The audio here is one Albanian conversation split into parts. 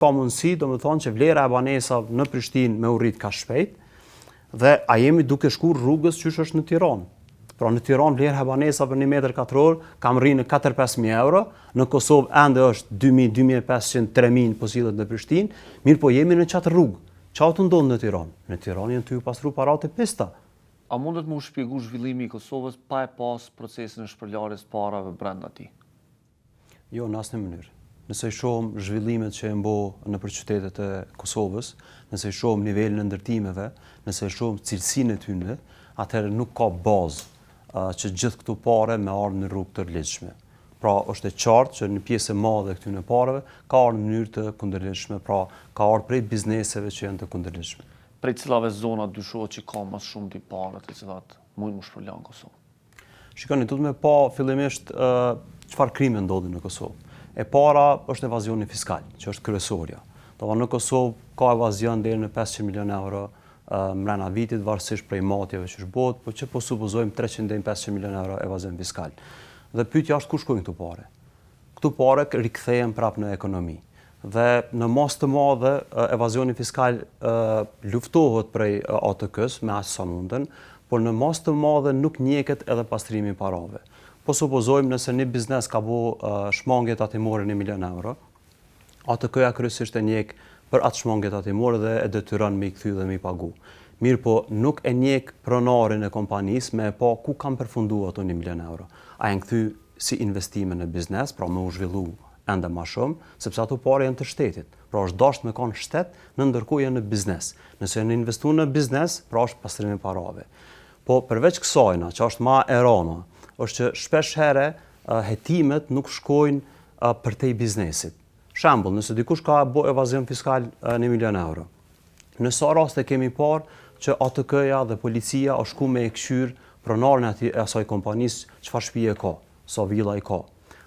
Ka mundësi, domethënë që vlera e banesave në Prishtinë me u rrit kaq shpejt dhe a jemi duke shku rrugës qysh është në Tiranë. Pra në Tiranë vlera e banesave për një metër katror ka mrri në 4-5 mijë euro, në Kosovë ende është 2.000, 2.500, 3.000 po sillet në Prishtinë, mirëpo jemi në qatë rrugë. Ça tu ndodhë në Tiranë? Në Tiranë janë tu u pastru paratë e pista. A mundet me u shpjegu zhvillimi i Kosovës pa e pas procesin e shpërlarjes parave brenda tij? Jo, në asnjë mënyrë. Nëse i shohim zhvillimet që janë bo nëpër qytetet e Kosovës, nëse i shohim nivelin e ndërtimeve, nëse e shohim cilësinë e tyre, atëherë nuk ka bazë që gjithë këto pare me ardhë në rrugë të ligjshme. Pra, është e qartë që një pjesë e madhe e këtyre pareve ka ardhë në mënyrë të kundërligjshme, pra ka ardhë prej bizneseve që janë të kundërligjshme. Prej cilave zona dyshohet që ka më së shumti pare të cilat mujnë m'u shpërla në Kosovë? Shikoni, duhet me pa fillimisht çfarë krime ndodhin në Kosovë. E para është evazioni fiskal, që është kryesorja. Domethënë në Kosovë ka evazion deri në 500 milion euro mrena vitit, varësisht prej matjeve që është bohet, po që po supozojmë 300 deri në 500 milion euro evazion fiskal. Dhe pyetja është ku shkojnë këto pare? Këto pare rikthehen prapë në ekonomi. Dhe në masë të madhe evazioni fiskal luftohet prej ATK-së me aq sa munden, por në masë të madhe nuk njeket edhe pastrimi i parave. Po supozojmë nëse një biznes ka bo shmangje tatimore 1 milion euro, ATK-ja kryesisht e njek për atë shmangje tatimore dhe e detyron me i kthy dhe me i pagu. Mirëpo, nuk e njek pronarin e kompanisë me e pa ku kanë përfundu ato 1 milion euro. A janë kthy si investime në biznes, pra me u zhvillu ende ma shumë, sepse ato pare janë të shtetit. Pra është dashtë me kanë shtet, në ndërkohë janë në biznes. Nëse janë investu në biznes, pra është pastrim i parave. Po përveç kësajna, që është ma e rana, është që shpesh here hetimet nuk shkojnë përtej biznesit. Shembull, nëse dikush ka bo evazion fiskal 1 milion euro, Në sa raste kemi parë që ATK-ja dhe policia është shku me e kqyr pronarin e atij asaj kompanisë çfarë shtëpie ka, sa villa i ka,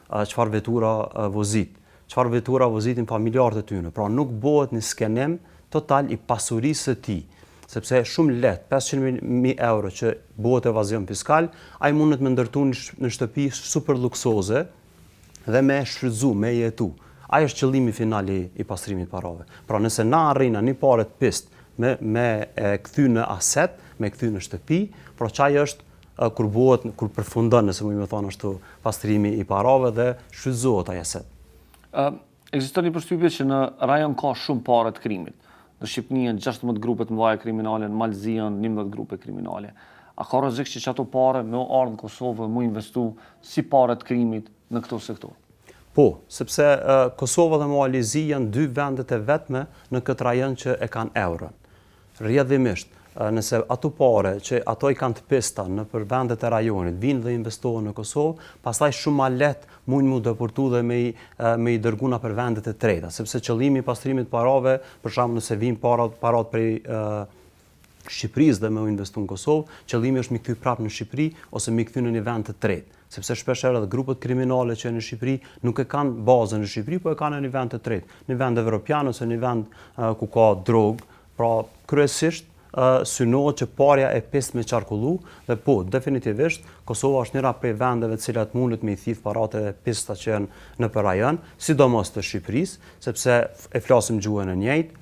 çfarë vetura vozit, çfarë vetura vozitin familjarët e tyre. Pra nuk bëhet një skenim total i pasurisë së tij, sepse shumë lehtë 500.000 euro që bëhet evazion fiskal, ai mundet me ndërtu një shtëpi super luksoze, dhe me e shfrytëzu, me e jetu. Ai është qëllimi final i, i pastrimit parave. Pra nëse na arrina një pare të pist me, me e kthy në aset, me e kthy në shtëpi, pra qaj është kur bëhet, kur përfundon, nëse mund me thonë ashtu, pastrimi i parave dhe shfrytëzohet ai aset. Ë, ekziston një përshtypje që në rajon ka shumë pare të krimit. Në Shqipëni janë 16 grupe të mëdha kriminale, në Mal Zi janë 11 grupe kriminale. A ka rrezik që qato pare me ardhë në Kosovë dhe mu investu si pare të krimit në këto sektor? Po, sepse Kosova dhe Mali i Zi janë dy vendet e vetme në këtë rajon që e kanë euron. Rrjedhimisht, nëse ato pare që ato i kanë të pista nëpër vendet e rajonit vijnë dhe investohen në Kosovë, pastaj shumë ma lehtë mujnë mu deportu dhe me i me i dërgu nëpër vendet e treta, sepse qëllimi i pastrimit të parave, për shembull nëse vijnë parat parat prej Shqipërisë dhe me u investu në Kosovë, qëllimi është mi kthy prapë në Shqipëri ose mi kthy në një vend të tretë, sepse shpesh herë edhe grupet kriminale që janë në Shqipëri nuk e kanë bazën në Shqipëri, po e kanë në një vend të tretë, një vend evropian ose një vend ku ka drogë, pra kryesisht synohet që parja e pistë me qarkullu dhe po, definitivisht, Kosova është njëra prej vendeve të cilat mundet me i thith paratë e pista që janë nëpër rajon, sidomos të Shqipërisë, sepse e flasim gjuhën e njëjtë,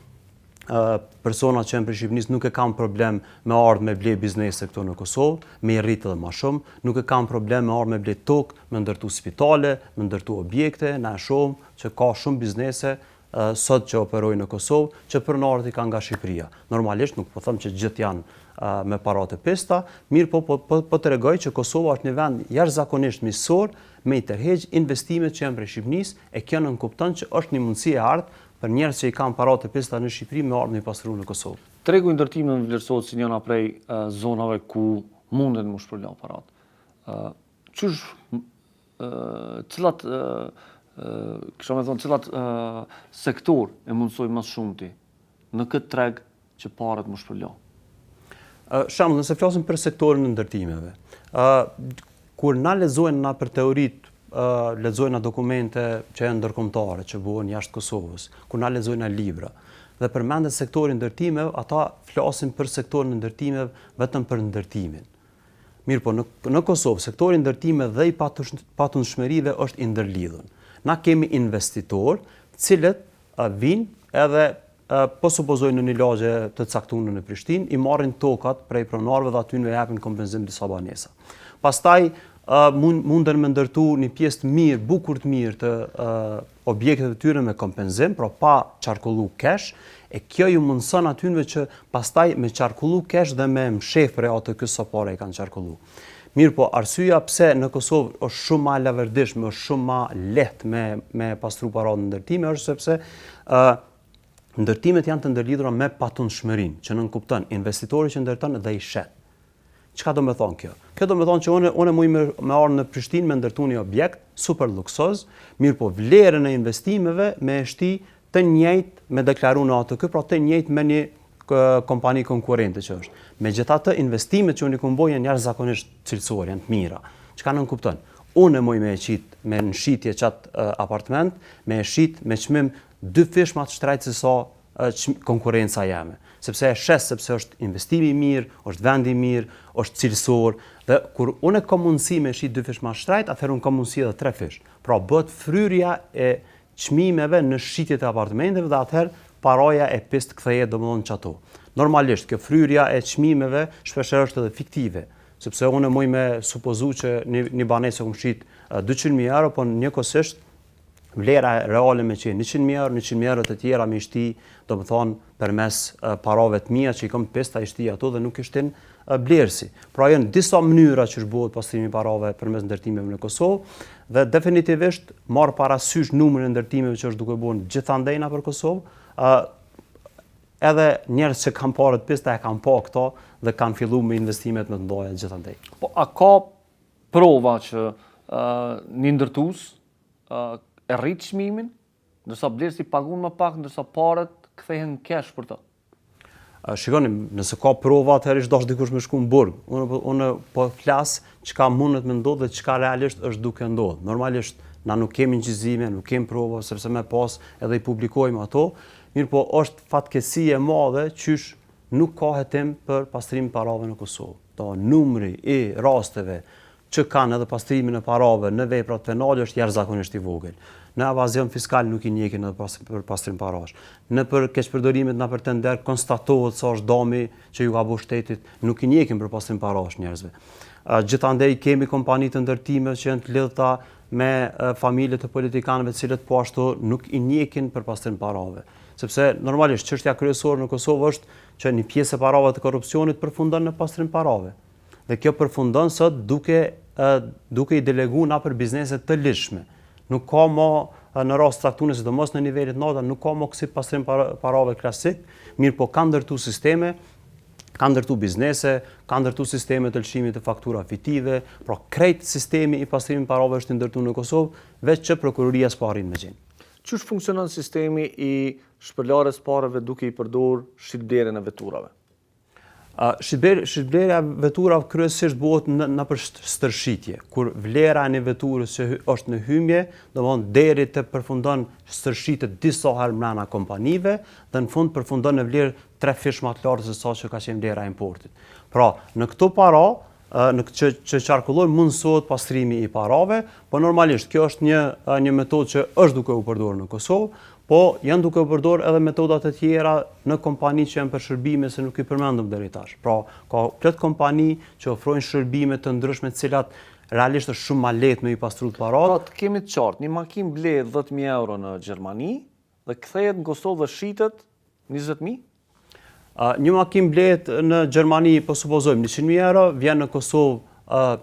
persona që janë prej Shqipërisë nuk e kanë problem me ardhë me ble biznese këtu në Kosovë, me i rritë edhe ma shumë, nuk e kanë problem me ardhë me ble tokë, me ndërtu spitale, me ndërtu objekte, na e shohim që ka shumë biznese sot që operojnë në Kosovë, që pronarët i kanë nga Shqipëria. Normalisht nuk po them që gjithë janë me para të pista, mirë po po, po, po tregoj që Kosova është një vend jashtëzakonisht miqësor me i tërheq investimet që janë prej Shqipërisë, e kjo nënkupton që është një mundësi e artë për njerëz që i kanë paratë e pista në Shqipëri me ardhë me i pastru në Kosovë. Tregu i ndërtimeve vlerësohet si njëna prej zonave ku munden mu shpërla paratë. Qysh, cilat, kisha me thonë, cilat sektor e mundësojnë më së shumti në këtë treg që paret mu shpërla? Shembull, nëse flasim për sektorin e ndërtimeve, kur na lexojmë na për teoritë, lexojmë na dokumente që janë ndërkombëtare, që bëhen jashtë Kosovës, kur na lexojmë na libra dhe përmendet sektori i ndërtimeve, ata flasin për sektorin e ndërtimeve vetëm për ndërtimin. Mirëpo, në, në Kosovë, sektori i ndërtimeve dhe i patundshmërive është i ndërlidhur. Na kemi investitor, të cilët vijnë, edhe po supozoj në një lagje të caktuar në Prishtinë, i marrin tokat prej pronarëve dhe atyne japin kompenzim disa banesa. Pastaj mund munden me ndërtu një pjesë të mirë, bukur të mirë të objekteve të tyre me kompenzim, pra pa qarkullu cash, e kjo ju mundëson atynve që pastaj me qarkullu cash dhe me mshef prej ATK sa pare i kanë qarkullu. Mirëpo, arsyeja pse në Kosovë është shumë ma laverdishme, është shumë ma lehtë me, me pastru para në ndërtime, është sepse uh, ndërtimet janë të ndërlidhura me patundshmërinë, që nënkupton investitori që ndërton dhe i shet. Çka do me thonë kjo? Kjo do me thonë që unë, unë muj me, me ardhë në Prishtinë me ndërtu një objekt super luksoz, mirëpo vlerën e investimeve me e shti të njëjtë me deklaru në ATK, pra të njëjtë me një kompani konkurrente që është. Megjithatë, investimet që unë i kom bo janë jashtëzakonisht cilësore, janë të mira. Çka nënkupton? Unë muj me e qit me në shitje qat apartment, me e shit me çmim dyfish ma të shtrejtë se sa konkurrenca jeme. Sepse e shes, sepse është investimi i mirë, është vendi i mirë, është cilësor, dhe kur unë kam mundësi me shit dyfish ma shtrejt, atëherë unë kam mundësi edhe trefish. Pra bëhet fryrja e çmimeve në shitjet e apartamenteve dhe atëherë paraja e pistë kthehet domethënë qato. Normalisht kjo fryrja e çmimeve shpeshherë është edhe fiktive, sepse unë muj me supozu që një, një banesë e kom shit 200.000 euro, po njëkohësisht vlera reale me qenë 100.000 euro, 100.000 euro të tjera me i shti, domethënë, përmes parave të mia që i kom të pista i shti ato dhe nuk i shtin blerësi. Pra janë disa mënyra që bëhet pastrimi i parave përmes ndërtimeve në Kosovë dhe definitivisht marr parasysh numrin e ndërtimeve që është duke bërë gjithandej nëpër Kosovë, ë edhe njerëz që kanë pare të pista e kanë pa këto dhe kanë filluar me investimet më të mëdha gjithandej. Po a ka prova që uh, një ndërtues uh, e rrit çmimin, ndërsa blerësi paguan më pak, ndërsa paret kthehen cash për të? Shikoni, nëse ka prova atëherë ish dashtë dikush me shku në burg. Unë po unë po flas çka mundet me ndodh dhe çka realisht është duke ndodh. Normalisht na nuk kemi incizime, nuk kemi prova sepse me pas edhe i publikojmë ato. Mirëpo është fatkeqësi e madhe qysh nuk ka hetim për pastrimin e parave në Kosovë. Do numri i rasteve që kanë edhe pastrimin e parave në veprat penale është jashtëzakonisht i vogël. Në evazion fiskal nuk i njekin edhe pas, për pastrim parash. Në për keqpërdorimet nëpër tender konstatohet sa është dami që ju ka bo shtetit, nuk i njekin për pastrim parash njerëzve. Gjithandej kemi kompani të ndërtimeve që janë të lidhta me familje të politikanëve të cilët po ashtu nuk i njekin për pastrim parave. Sepse normalisht çështja kryesore në Kosovë është që një pjesë e parave të korrupsionit përfundon në pastrim parave. Dhe kjo përfundon sot duke duke i delegu nëpër biznese të ligjshme. Nuk ka më në rast caktuar, sidomos në nivelet nalta, nuk ka më kësi pastrim parave klasik, mirëpo kanë ndërtu sisteme, kanë ndërtu biznese, kanë ndërtu sisteme të lëshimit të faktura fiktive, pra krejt sistemi i pastrimit parave është i ndërtu në Kosovë, veç që prokuroria s'po arrin me gjenë. Qysh funksionon sistemi i shpërlarjes pareve duke i përdor shitblerjen e veturave? Shitblerja e veturave kryesisht bëhet në nëpër stërshitje, kur vlera e një veturës që është në hymje, domthon deri të përfundon stërshitet disa herë mrena kompanive dhe në fund përfundon në vlerë trefish më të lartë se sa që ka qenë vlera e importit. Pra, në këto para në që, që qarkullojnë mundësohet pastrimi i parave, po normalisht kjo është një një metodë që është duke u përdorur në Kosovë, po janë duke u përdorur edhe metoda të tjera në kompani që janë për shërbime se nuk i përmendëm deri tash. Pra, ka plot kompani që ofrojnë shërbime të ndryshme të cilat realisht është shumë më lehtë me i pastru paratë. Pra, të kemi të qartë, një makinë blehet 10000 euro në Gjermani dhe kthehet në Kosovë dhe shitet 20000? Një makinë blehet në Gjermani, po supozojmë 100.000 euro, vjen në Kosovë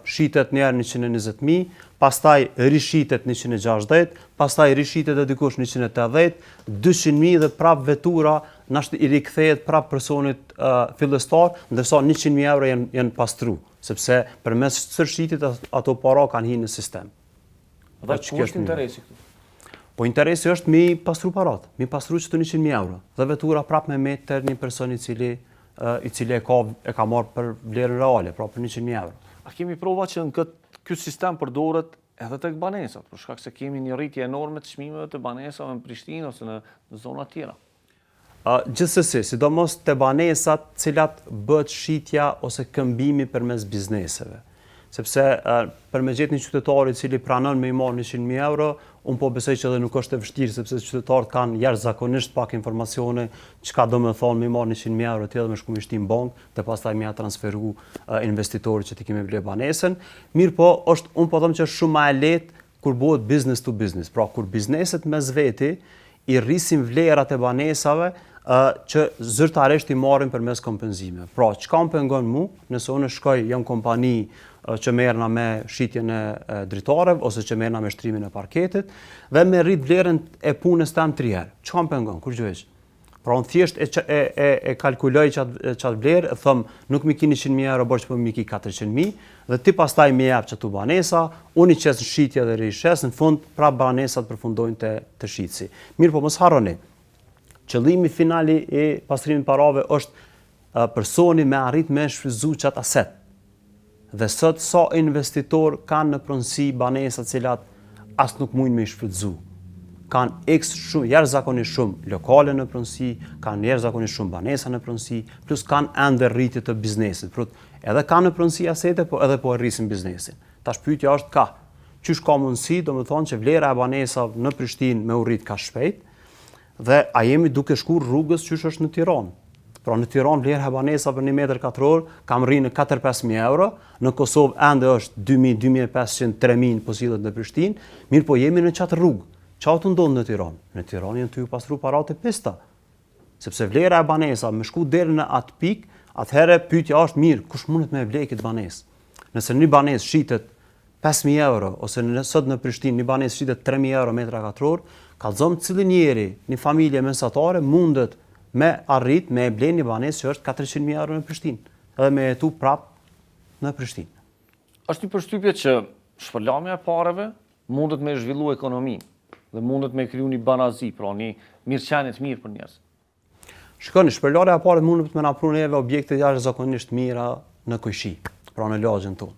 shitet një herë 120.000, pastaj rishitet 160, pastaj rishitet edhe dikush 180, 200.000 dhe prap vetura nashta i rikthehet prap personit fillestar, ndërsa 100.000 euro janë janë pastru, sepse përmes stërshitit ato para kanë hi në sistem. Dhe ku është interesi këtu? Po interesi është mi pastru parat, mi pastru qëto 100.000 euro. Dhe vetura prap me met te një person i cili, i cili e ka, e ka marrë për vlerën reale, pra për 100.000 euro. A kemi prova që në këtë ky sistem përdoret edhe tek banesat, për shkak se kemi një rritje enorme të çmimeve të banesave në Prishtinë ose në zona tjera? Gjithsesi, sidomos te banesat të cilat bëhet shitja ose këmbimi përmes bizneseve. Sepse për me gjetë një qytetar i cili pranon me i marrë 100.000 euro, Unë po besoj që edhe nuk është e vështirë sepse qytetarët kanë jashtëzakonisht pak informacione çka do me thonë me marrë 100.000 euro ti edhe me shku me shti në bankë dhe pastaj me ja transferu investitorit që ti ke me ble banesën. Mirëpo, është, unë po them që është shumë ma e lehtë kur bëhet business to business. Pra, kur bizneset mes veti i rrisin vlerat e banesave që zyrtarisht i marrin përmes kompenzime. Pra, çka më pengon mu, nëse unë shkoj, jam kompani që merrna me shitjen e dritareve ose që merrna me shtrimin e parketit dhe me rrit vlerën e punës tem tri herë. Çka më pengon? Kurgjë hiç. Pra unë thjesht e, e, e, e kalkuloj qat, qat vlerë, e them nuk mi ki 100.000 euro borxh, po mi ki 400.000, dhe ti pastaj mi jep qato banesa, unë i qes në shitje dhe rishes, në fund pra banesat përfundojnë te, te shitësi. Mirëpo mos harroni, qëllimi final i pastrimit parave është personi me arrit me shfrytëzu qat aset. Dhe sot sa investitor kanë në pronësi banesa të cilat as nuk mujnë me i shfrytëzu. Kanë x shumë, jashtëzakonisht shumë lokale në pronësi, kanë jashtëzakonisht shumë banesa në pronësi, plus kanë ende rritje të biznesit. Pra, edhe kanë në pronësi asete, po edhe po e rrisin biznesin. Tash pyetja është ka. Qysh ka mundësi, domethënë që vlera e banesave në Prishtinë me u rrit kaq shpejt, Dhe a jemi duke shku rrugës qysh është në Tiranë? Pra në Tiranë vlera e banesave për një metër katror ka mrri në 4-5 mijë euro, në Kosovë ende është 2.000, 2.500, 3.000 po sillet në Prishtinë, mirëpo jemi në qatë rrugë. Qa tu ndodhë në Tiranë? Në Tiranë janë tu u pastru paratë e pista. Sepse vlera e banesave me shku deri në atë pikë, atëherë pyetja është mirë, kush mundet me e ble këtë banesë? Nëse një banesë shitet 5.000 euro, ose në, sot në Prishtinë një banesë shitet 3.000 euro metra katror, kallzom cilin njeri, një familje mesatare mundet me arrit me e ble një banesë që është 400.000 euro në Prishtinë, edhe me jetu prap në Prishtinë. Është një përshtypje që shpërlamja e pareve mundet me zhvillu ekonominë dhe mundet me kriju një barazi, pra një mirëqenie të mirë për njerëz. Shikoni, shpërlarja e pareve mundet me na pru neve objekte jashtëzakonisht mira në kojshi, pra në lagjen tonë.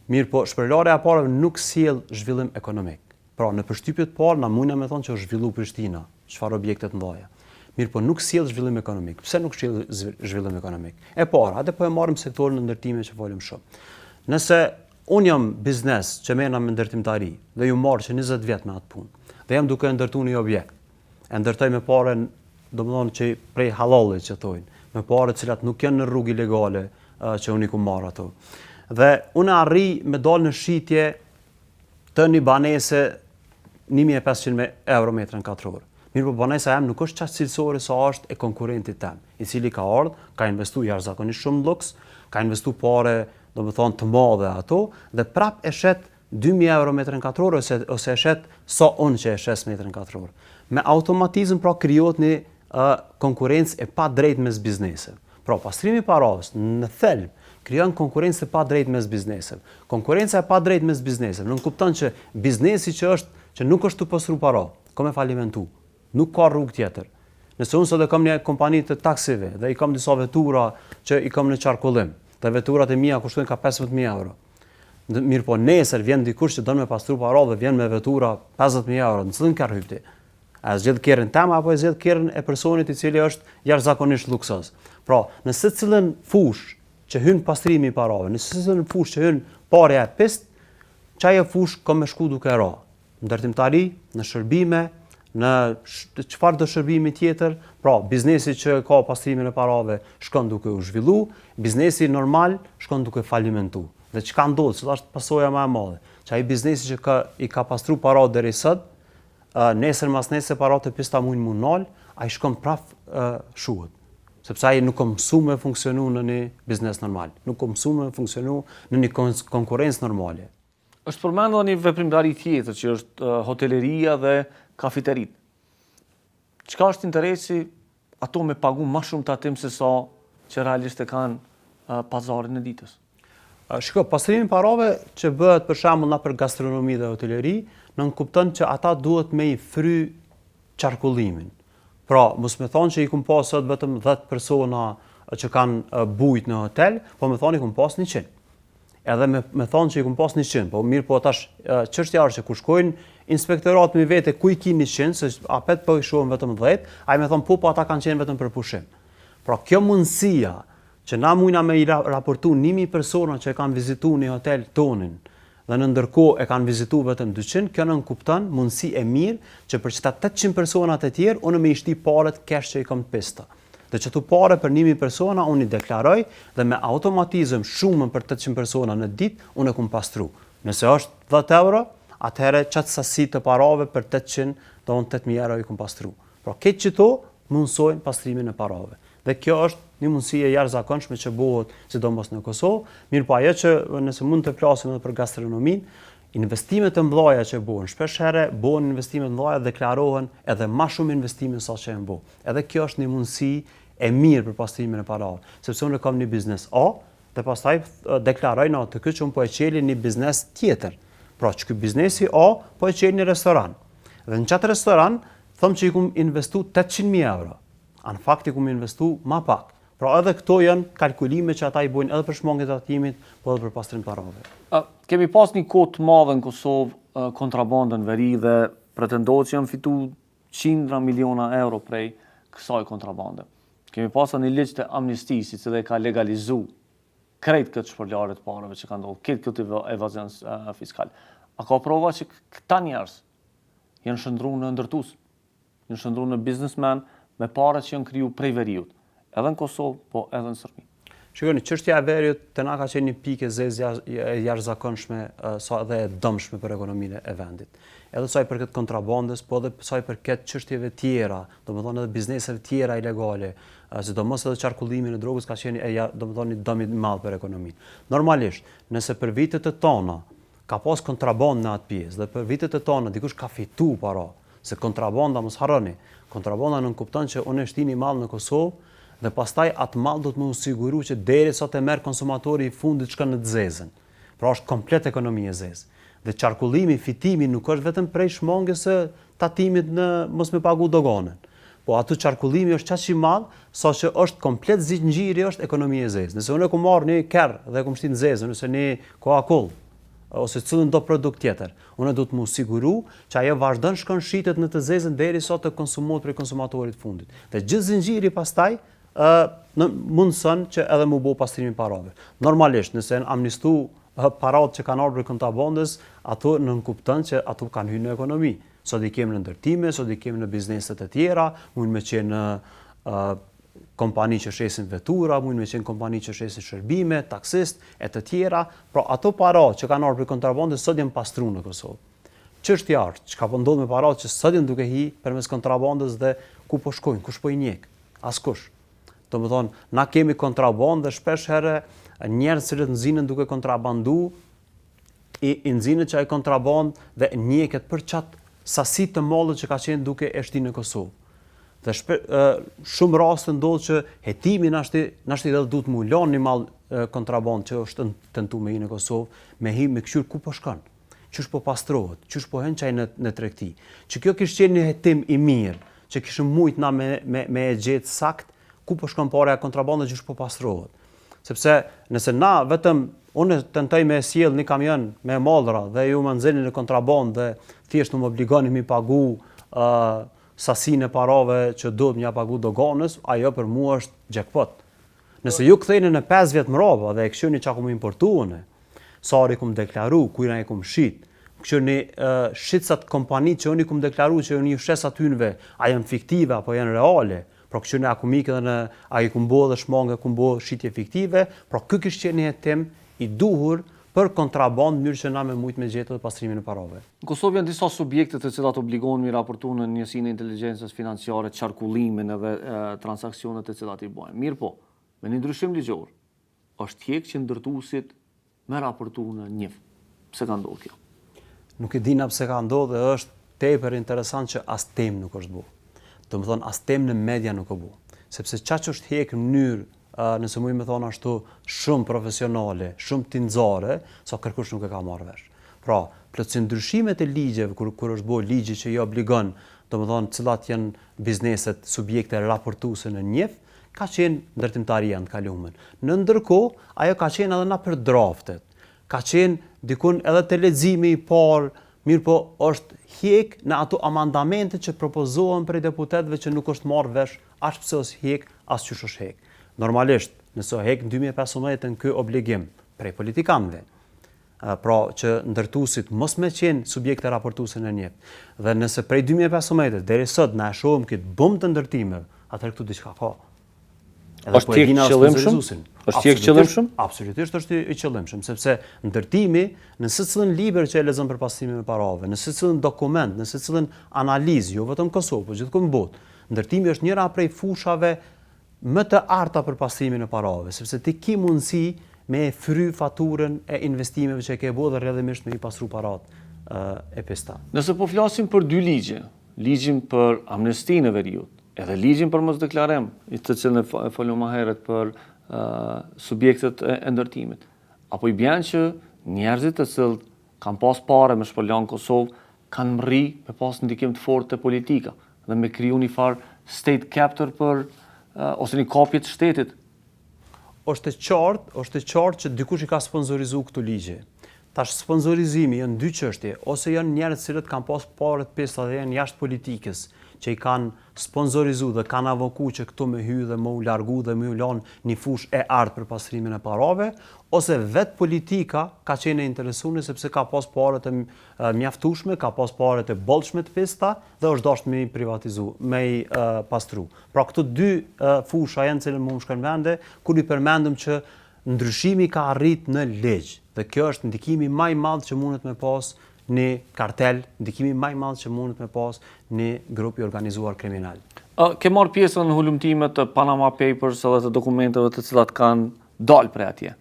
Mirëpo, shpërlarja e pareve nuk sjell zhvillim ekonomik. Pra, në përshtypje të parë, na mundna me thonë që është zhvillu Prishtina, çfarë objekte të mëdha. Mirëpo, nuk sjell zhvillim ekonomik. Pse nuk sjell zhvillim ekonomik? E para, hajde po e marrim sektorin e ndërtimit që folim shumë. Nëse unë jam biznes që merrna me ndërtimtari dhe jam marrë që 20 vjet me atë punë dhe jam duke ndërtuar një objekt, e ndërtoj me pare, domethënë që prej hallallit që thonë, me pare të cilat nuk janë në rrugë ilegale që unë i kum marrë ato. Dhe unë arrij me dalë në shitje të një banese 1500 euro metrën katror. Mirëpo banesa jem nuk është qaq cilësore sa është e konkurrentit tem, i cili ka ardhë, ka investu jashtëzakonisht shumë luks, ka investu pare, domethonë, të madhe ato, dhe prap e shet 2000 euro metrën katror ose ose e shet sa unë që e shes metrën katror. Me automatizëm pra krijohet një uh, konkurrencë e padrejtë mes bizneseve. Pra pastrimi i parave në thelb krijon konkurrencë të padrejtë mes bizneseve. Konkurrenca e padrejtë mes bizneseve nënkupton që biznesi që është që nuk është tu pastru para, ka me falimentu. Nuk ka rrugë tjetër. Nëse unë sot e kam një kompani të taksive dhe i kam disa vetura që i kam në qarkullim, dhe veturat e mia kushtojnë ka 15000 euro. Mirëpo nesër vjen dikush që don me pastru para dhe vjen me vetura 50000 euro, në cilin kerr hyp ti? A e zgjedh kerrin tem apo e zgjedh kerrin e personit i cili është jashtëzakonisht luksoz? Pra, në secilën fushë që hyn pastrimi i parave, në secilën fushë që hyn parja e pist, qajo fushë ka me shku duke ra. Ndërtimtari, në shërbime, në çfarëdo shërbimi tjetër, pra biznesi që ka pastrimin e parave shkon duke u zhvillu, biznesi normal shkon duke falimentu. Dhe çka ndodh, cila është pasoja më e madhe? Që ai biznesi që ka i ka pastru paratë deri sot, nesër mas nesër paratë e pista mujnë mu nal, ai shkon prap shuhet. Sepse ai nuk ka mësu me funksionu në një biznes normal, nuk ka mësu me funksionu në një konkurrencë normale. Është përmendur edhe një veprimtari tjetër që është hoteleria dhe kafiterit. Çka është interesi ato me pagu ma shumë tatim se sa që realisht e kanë pazarin e ditës? Shiko, pastrimi i parave që bëhet për shembull nëpër gastronomi dhe hoteleri, nënkupton që ata duhet me i fry qarkullimin. Pra, mos me thonë që i kum pas sot vetëm 10 persona që kanë bujt në hotel, po me thonë i kum pas 100. Edhe me, me thonë që i kum pas 100, po mirë po tash çështja është që kur shkojnë inspektorat me vete ku i ki 100, se apet po i shohim vetëm 10, ai me thonë po po ata kanë qenë vetëm për pushim. Pra kjo mundësia që na mujna me i raportu 1000 persona që e kanë vizitu një hotel tonin. Dhe në ndërkohë e kanë vizitu vetëm 200, kjo nënkupton mundësi e mirë që për qëta 800 personat e tjerë, unë me i shti paret cash që i kom të pista. Dhe qëto pare për 1000 persona unë i deklaroj dhe me automatizëm shumën për 800 persona në ditë unë e kum pastru. Nëse është 10 euro, atëherë qatë sasi të parave për 800, do në 8000 euro i kum pastru. Pra këtë qëto mundësojnë pastrimin e parave. Dhe kjo është një mundësi e jashtëzakonshme që bëhet sidomos në Kosovë, mirë po ajo që nëse mund të flasim edhe për gastronominë, investimet e mëdha që bëhen, shpesh herë bëhen investime të mëdha deklarohen edhe më shumë investime sa që janë bë. Edhe kjo është një mundësi e mirë për pastrimin e parave, sepse unë kam një biznes A dhe pastaj deklaroj në ATK që unë po e çeli një biznes tjetër. Pra që ky biznesi A po e çeli një restoran. Dhe në qatë restoran them që i kum investu 800.000 euro. A në fakt i kum investu ma pak. Pra edhe këto janë kalkulime që ata i bojnë edhe për shmangje të tatimit, po edhe për pastrim parave. A, kemi pas një kohë të madhe në Kosovë kontrabandën veri dhe pretendohet që janë fitu qindra miliona euro prej kësaj kontrabande. Kemi pas një ligj të amnistisë, i cili e ka legalizu krejt këtë shpërlarje të parave që ka ndodhur, krejt këtë evazion fiskal. A ka prova që këta njerëz janë shndërru në ndërtues? Janë shndërru në biznesmen me pare që janë kriju prej veriut, edhe në Kosovë, po edhe në Serbi. Shikoni, çështja e veriut te na ka qenë një pikë e zezë e jashtëzakonshme sa edhe e dëmshme për ekonominë e vendit. Edhe sa i përket kontrabandës, po edhe sa i përket çështjeve tjera, domethënë edhe bizneseve tjera ilegale, sidomos edhe qarkullimin e drogës ka qenë e ja, domethënë një dëm i madh për ekonominë. Normalisht, nëse për vite të tona ka pas kontrabandë në atë pjesë dhe për vite të tona dikush ka fitu para, Se kontrabanda, mos harroni, kontrabanda nënkupton që unë e shti një mall në Kosovë dhe pastaj atë mall do të më u siguru që derisa të merr konsumatori i fundit shkon në të zezën. Pra është komplet ekonomi e zezë. Dhe qarkullimi, fitimi nuk është vetëm prej shmangjes së tatimit në mos me pagu doganën. Po aty qarkullimi është qaq i madh sa që është komplet zinxhiri është ekonomi e zezë. Nëse unë e kum marr një kerr dhe e kum shti në zezën ose një Coca-Cola ose cilën do produkt tjetër, Unë duhet mu siguru që ajo vazhdon shkon shitet në të zezën derisa të konsumohet prej konsumatorit të fundit. Dhe gjithë zinxhiri pastaj ë në mundëson që edhe mu bo pastrimi parave. Normalisht, nëse janë amnistu paratë që kanë ardhur prej kontrabandës, ato nënkupton që ato kanë hyrë në ekonomi. Sot i kemi në ndërtime, sot i kemi në biznese të tjera, mund me qenë në kompani që shesin vetura, mund me qenë kompani që shesin shërbime, taksist e të tjera, pra ato para që kanë ardhur prej kontrabandës sot janë pastru në Kosovë. Çështja është, çka po ndodh me paratë që sot janë duke hi përmes kontrabandës dhe ku po shkojnë, kush po i ndjek? Askush. Domethonë, na kemi kontrabandë dhe shpesh herë njerëz të cilët nxinën duke kontrabandu i, i nxinët që ai kontrabandë dhe njeket për qat sasi të mallit që ka qenë duke e shti në Kosovë. Dhe shpe, e, shumë raste ndodh që hetimi nashti, nashti edhe duhet mu lanë një mall kontrabandë që është tentu me hi në Kosovë, me hi me kqyr ku po shkon, qysh po pastrohet, qysh po hyn qaj në, në tregti. Që kjo kish qenë një hetim i mirë, që kishim mujt na me, me, me e gjetë sakt ku po shkon pareja kontrabandë qysh po pastrohet. Sepse nëse na vetëm unë tentoj me sjell një kamion me mallra dhe ju më nxjerrni në kontrabandë dhe thjesht më obligoni mi pagu ë uh, sasinë e parave që duhet me ja pagu doganës, ajo për mua është jackpot. Nëse ju ktheheni në 5 vjet mrapa dhe e kqyrni çka kum importu unë, sa i kum deklaru, kujna i kum shit, kqyrni uh, shitsat kompanitë që unë i kum deklaru që unë ju shes atynve, a janë fiktive apo janë reale, pra kqyrni a kum ikë edhe në a i kum bo edhe shmangje, kum bo shitje fiktive, pra ky kish qenë një hetim i duhur për kontrabandë në mënyrë që na me mujt me gjetë edhe pastrimin e parave. Në Kosovë janë disa subjekte të cilat obligohen mi raportu në njësinë e inteligjencës financiare qarkullimin edhe e, transaksionet të cilat i bëjnë. Mirë po, me një ndryshim ligjor, është hjek që ndërtuesit me raportu në NJIF. Pse ka ndodhur kjo? Nuk e dina pse ka ndodhur dhe është tepër interesant që as temë nuk është bo. Domethonë, as temë në media nuk është bo. Sepse qaq është hjek në mënyrë, nëse muj me thonë ashtu, shumë profesionale, shumë tinzare, sa kërkush nuk e ka marrë vesh. Pra, plotësim ndryshimet e ligjeve, kur, kur është bo ligji që i obligon, domethonë, cilat janë bizneset, subjekte raportuese në NJIF, ka qenë ndërtimtaria në të kalumen. Në ndërkohë, ajo ka qenë edhe nëpër draftet. Ka qenë dikun edhe te leximi i parë, mirë po është hjek në ato amandamente që propozohen prej deputetëve që nuk është marrë vesh as pse është hjek, as qysh është hjek. Normalisht, nëse është hjek në 2015 ky obligim prej politikanëve. Pra që ndërtuesit mos me qenë subjekte raportuese në NJEP. Dhe nëse prej 2015 deri sot na e shohim këtë bum të ndërtimeve, atëherë këtu diçka ka. Edhe është po e dina qëllimshëm? Është i qëllimshëm? Absolutisht është i qëllimshëm, sepse ndërtimi në secilin libër që e lexon për pastrimin e parave, në secilin dokument, në secilin analizë, jo vetëm në Kosovë, por gjithkund në botë, ndërtimi është njëra prej fushave më të arta për pastrimin e parave, sepse ti ki mundësi me e fry faturën e investimeve që e ke bo dhe rrjedhimisht me i pastru parat e pista. Nëse po flasim për dy ligje, ligjin për amnestinë e veriut, edhe ligjin për mosdeklarim, i të cilën e folëm më herët për subjektet e, e ndërtimit. Apo i bjen që njerëzit të cilët kanë pas pare me shpërla në Kosovë, kanë mrri me pas ndikim të fortë te politika dhe me kriju një farë state capture për ose një kapje të shtetit Është e qartë, është e qartë që dikush i ka sponsorizu këto ligje. Tash sponsorizimi janë dy çështje, ose janë njerëz të cilët kanë pas pare të pista dhe janë jashtë politikës, që i kanë sponsorizu dhe kanë avoku që këto me hy dhe me u largu dhe me u lanë një fushë e artë për pastrimin e parave, ose vetë politika ka qenë e interesuar sepse ka pas pare të mjaftueshme, ka pas pare të bollshme të pista dhe është dashur me i privatizu, me i pastru. Pra këto dy fusha janë të cilën mu më shkon n'mende, kur i përmendëm që ndryshimi ka arrit në ligj dhe kjo është ndikimi ma i madh që mundet me pas një kartel, ndikimi ma i madh që mundet me pas një grup i organizuar kriminal. Ke marrë pjesë në hulumtime të Panama Papers edhe të dokumenteve të cilat kanë dalë prej atje.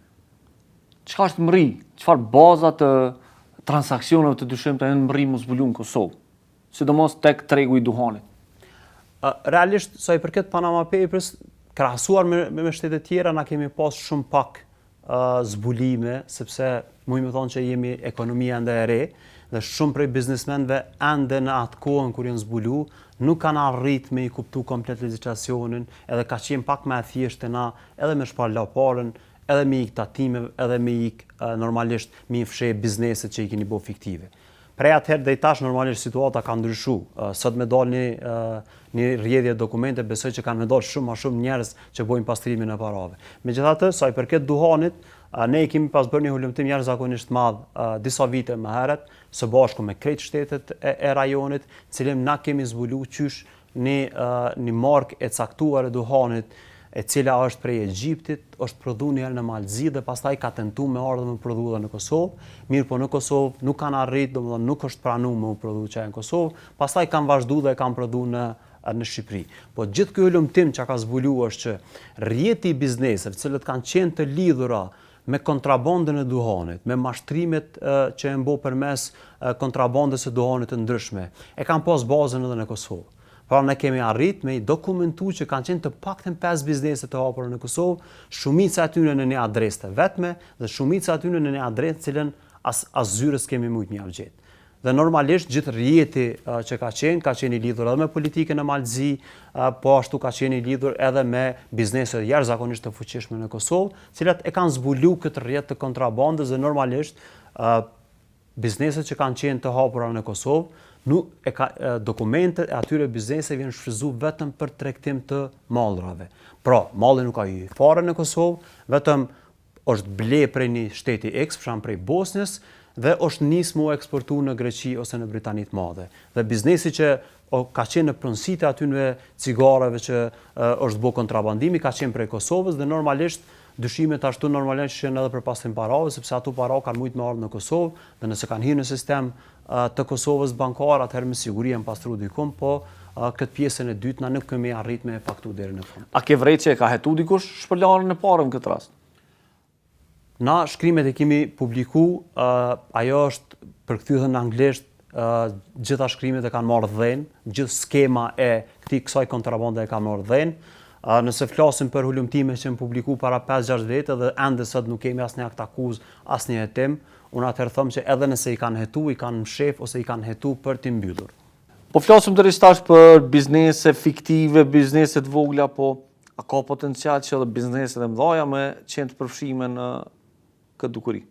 Çka është mrri? Çfarë baza të transaksioneve të dyshimta janë mrri me zbulu në Kosovë? Sidomos tek tregu i duhanit. Realisht, sa i përket Panama Papers, krahasuar me, me shtetet tjera, na kemi pas shumë pak uh, zbulime, sepse muj me thonë që jemi ekonomi ende e re, dhe shumë prej biznesmenëve ende në atë kohën kur janë zbulu, nuk kanë arrit me i kuptu komplet legjislacionin, edhe ka qenë pak më e thjeshtë na edhe me shpërla parën, edhe me ik tatimeve, edhe me ik normalisht me i fsheh bizneset që i keni bo fiktive. Prej atëherë deri tash normalisht situata ka ndryshu. Sot me dalë një një rrjedhje dokumente besoj që kanë me dalë shumë ma shumë njerëz që bojnë pastrimin e parave. Megjithatë, sa i përket duhanit, ne i kemi pas bërë një hulumtim jashtëzakonisht të madh disa vite më herët, së bashku me krejt shtetet e, e rajonit, cilin na kemi zbulu qysh Një një markë e caktuar e duhanit, e cila është prej Egjiptit, është prodhu një herë në Mal të Zi dhe pastaj ka tentu me ardhë me u prodhu edhe në Kosovë, mirëpo në Kosovë nuk kanë arrit, domethënë nuk është pranu me u prodhu qajo në Kosovë, pastaj kanë vazhdu dhe e kanë prodhu në në Shqipëri. Po gjithë ky hulumtim që ka zbulu është që rrjeti i bizneseve, të cilët kanë qenë të lidhura me kontrabandën e duhanit, me mashtrimet që janë bo përmes kontrabandës së duhanit të ndryshme, e kanë pas bazën edhe në Kosovë. Pra ne kemi arrit me i dokumentu që kanë qenë të paktën 5 biznese të hapura në Kosovë, shumica e tyre në një adresë të vetme dhe shumica e tyre në një adresë të cilën as as zyrës kemi mujt me ja gjet. Dhe normalisht gjithë rrjeti që ka qenë, ka qenë i lidhur edhe me politikën në Mal të Zi, po ashtu ka qenë i lidhur edhe me biznese jashtëzakonisht të fuqishme në Kosovë, të cilat e kanë zbulu këtë rrjet të kontrabandës dhe normalisht bizneset që kanë qenë të hapura në Kosovë, nuk e ka dokumentet e atyre bizneseve janë shfrytëzu vetëm për tregtim të mallrave. Pra, malli nuk ka hy fare në Kosovë, vetëm është ble prej një shteti X, për shembull prej Bosnjës, dhe është nis mu eksportu në Greqi ose në Britani të Madhe. Dhe biznesi që o, ka qenë në pronësi të atyre cigareve që e, është bo kontrabandimi, ka qenë prej Kosovës dhe normalisht dyshimet ashtu normalisht janë edhe për pastrim parave, sepse ato para kanë mujtë me ardhë në Kosovë dhe nëse kanë hyrë në sistem të Kosovës bankar, atëherë me siguri janë pastru dikun, po këtë pjesën e dytë na nuk kemi arrit me e faktu deri në fund. A ke vrejt që e ka hetu dikush shpërlarjen e parë në këtë rast? Na shkrimet e kemi publiku, ajo është përkthy edhe në anglisht, gjitha shkrimet e kanë marrë dhenë, gjithë skema e këtij kësaj kontrabande e kanë marrë dhenë. Nëse flasim për hulumtime që janë publiku para 5-6 vete dhe ende sot nuk kemi asnjë aktakuzë, asnjë hetim, Unë atëherë them që edhe nëse i kanë hetu, i kanë mshef ose i kanë hetu për t'i mbyllur. Po flasim deri tash për biznese fiktive, biznese të vogla, po a ka potencial që edhe bizneset e mëdha me qenë të përfshime në këtë dukuri?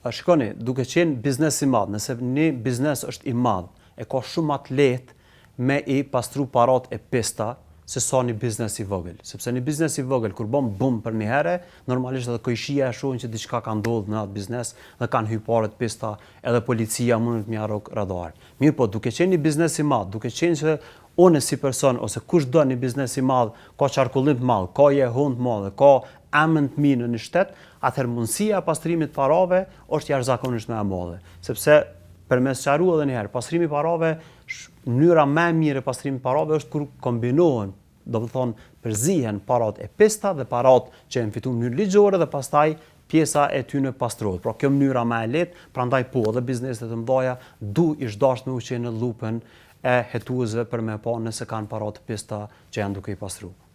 A shikoni, duke qenë biznes i madh, nëse një biznes është i madh, e ka shumë ma të lehtë me i pastru parat e pista. se sa një biznes i vogël, sepse një biznes i vogël kur bon bum për një herë, normalisht edhe kojshia e shohin që diçka ka ndodhur në atë biznes dhe kanë hy pare të pista, edhe policia mundet me ia rrok radarin. Mirëpo, duke qenë një biznes i madh, duke qenë që unë si person ose kushdo një biznes i madh ka qarkullim të madh, ka jehonë të madhe, ka emën të mirë në një shtet, atëherë mundësia e pastrimit të parave është jashtëzakonisht më e madhe, sepse për me sqaru edhe një herë, pastrimi i parave mënyra më e mirë e pastrimit të parave është kur kombinohen, do të thonë përzihen parat e pista dhe parat që janë fituar në mënyrë ligjore dhe pastaj pjesa e tyne pastrohet. Pra kjo mënyra më e lehtë, prandaj po edhe bizneset e mëdha du ish dashtë me u qenë në llupën e hetuesve për me pa nëse kanë para të pista që janë duke i pastruar.